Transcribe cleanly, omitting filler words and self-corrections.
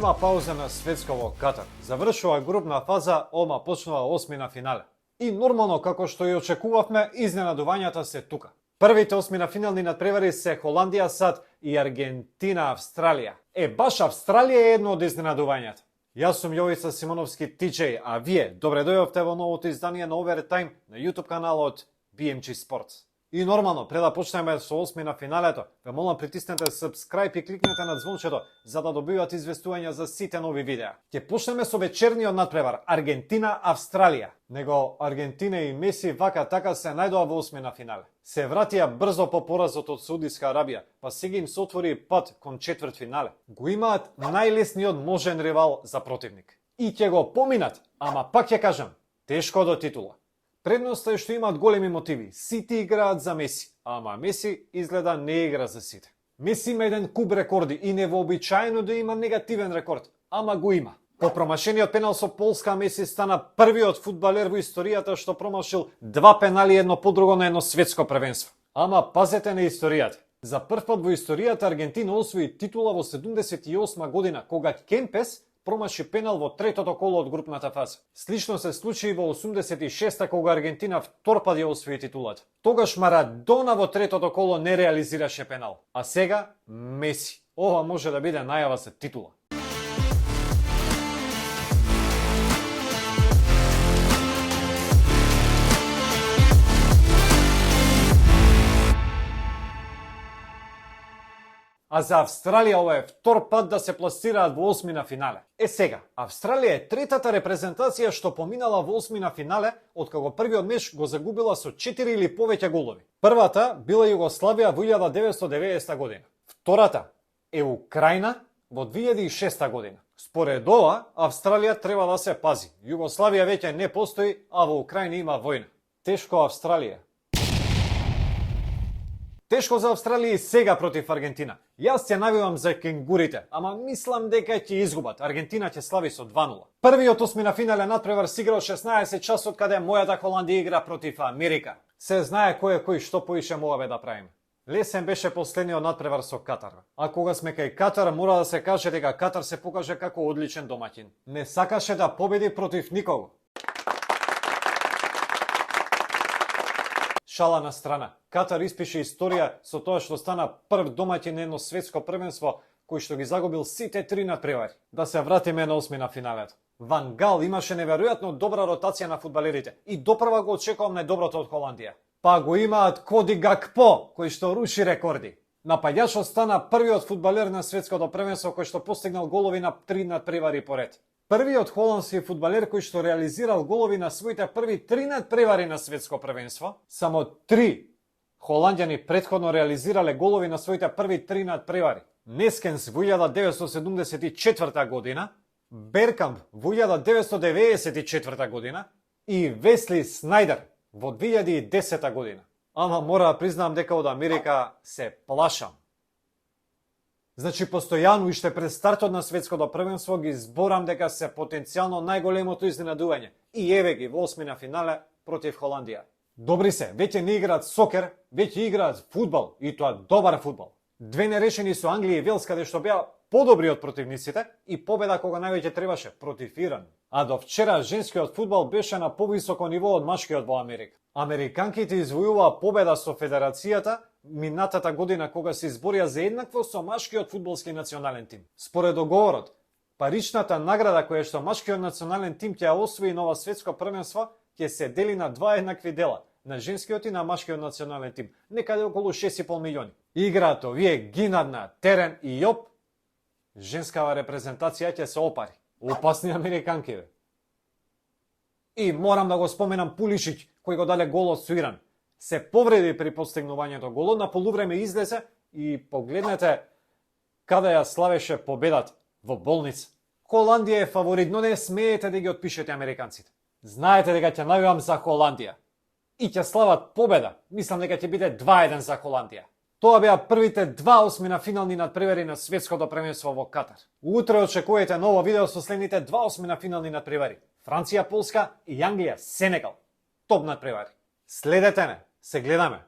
Нема пауза на светско во Катар. Завршува групна фаза, ома почнува осмина финале. И нормално, како што и очекувавме, изненадувањата се тука. Првите осмина финални надпревари се Холандија, САД и Аргентина, Австралија. Баш Австралија е едно од изненадувањата. Јас сум Јовица Симоновски TJ, а вие добре дојдовте во новото издание на Овертајм на YouTube каналот BMG Sports. И нормално, пред да почнеме со осмина финалето, ве молам притиснете subscribe и кликнете на звончето за да добивате известувања за сите нови видеа. Ќе почнеме со вечерниот надпревар Аргентина-Австралија. Него Аргентина и Меси вака така се најдоа во осмина финале. Се вратија брзо по поразот од Саудиска Арабија, па сега им се отвори пат кон четвртфинале. Го имаат најлесниот можен ривал за противник. И ќе го поминат, ама пак ќе кажам, тешко до титула. Предноста е што имаат големи мотиви. Сите играат за Меси, ама Меси изгледа не игра за сите. Меси има еден куп рекорди и невообичаено да има негативен рекорд, ама го има. По промашениот пенал со Полска, Меси стана првиот фудбалер во историјата што промашил два пенали едно по друго на едно светско првенство. Ама пазете на историјата. За прв пат во историјата Аргентина освои титула во 78 година, кога Кемпес промаши пенал во третото коло од групната фаза. Слично се случи и во 86-та кога Аргентина втор пат ја освои титулата. Тогаш Марадона во третото коло не реализираше пенал. А сега Меси. Ова може да биде најава за титула. А за Австралија ова е втор пат да се пласираат во осмина финале. Сега, Австралија е третата репрезентација што поминала во осмина финале откако првиот меч го загубила со 4 или повеќе голови. Првата била Југославија во 1990 година. Втората е Украина во 2006 година. Според ова, Австралија треба да се пази. Југославија веќе не постои, а во Украина има војна. Тешко Австралија. Тешко за Австралија и сега против Аргентина. Јас се навивам за кенгурите, ама мислам дека ќе изгубат. Аргентина ќе слави со 2-0. Првиот осмина финале надпревар се игра од 16 часот каде мојата Холандија игра против Америка. Се знае кој е кој што поише могаме да правиме. Лесен беше последниот надпревар со Катар. А кога сме кај Катар, мора да се каже дека Катар се покаже како одличен домаќин. Не сакаше да победи против никого. Шала на страна. Катар испише историја со тоа што стана прв домаќин на едно светско првенство кој што ги загубил сите три надпревари. Да се вратиме на осмина финалето. Ван Гал имаше неверојатно добра ротација на фудбалерите и допрва го очекувам најдоброто од Холандија. Па го имаат Коди Гакпо, кој што руши рекорди. Напаѓачот стана првиот фудбалер на светското првенство кој што постигнал голови на три надпревари поред. Првиот холандски фудбалер кој што реализирал голови на своите први три надпревари на светско првенство. Само 3 холандјани претходно реализирале голови на своите први три надпревари. Нескенс во 1974 година, Беркамп во 1994 година и Весли Снајдер во 2010 година. Ама мора да признам дека од Америка се плашам. Значи, постојано уште пред стартот на светското првенство ги зборам дека се потенцијално најголемото изненадување. И еве ги во осмина финале против Холандија. Добри се, веќе не играат сокер, веќе играат фудбал, и тоа добар фудбал. Две нерешени со Англија и Велс, каде што беа подобри од противниците, и победа кога највеќе требаше против Иран. А до вчера женскиот фудбал беше на повисоко ниво од машкиот во Америка. Американките извојуваа победа со федерацијата минатата година кога се изборија за еднакво со машкиот фудбалски национален тим. Според договорот, паричната награда која што машкиот национален тим ќе ја освои на ова светско првенство ќе се дели на два еднакви дела, на женскиот и на машкиот национален тим, некаде околу 6,5 милиони. Играат овие Гинарна, Терен и Јоп, женскава репрезентација ќе се опари. Опасни американки, бе. И морам да го споменам Пулишич, кој го даде голот со Иран. Се повреди при постигнувањето голот, на полувреме излезе и погледнете каде ја славеше победата во болница. Холандија е фаворит, но не смеете да ги отпишете американците. Знаете дека ќе навивам за Холандија. И ќе слават победа. Мислам дека ќе биде 2-1 за Холандија. Тоа беа првите два осмина финални надпревари на светското првенство во Катар. Утре очекувате ново видео со следните два осмина финални надпревари. Франција, Полска и Англија, Сенегал. Топ надпревари. Следете ме, се гледаме.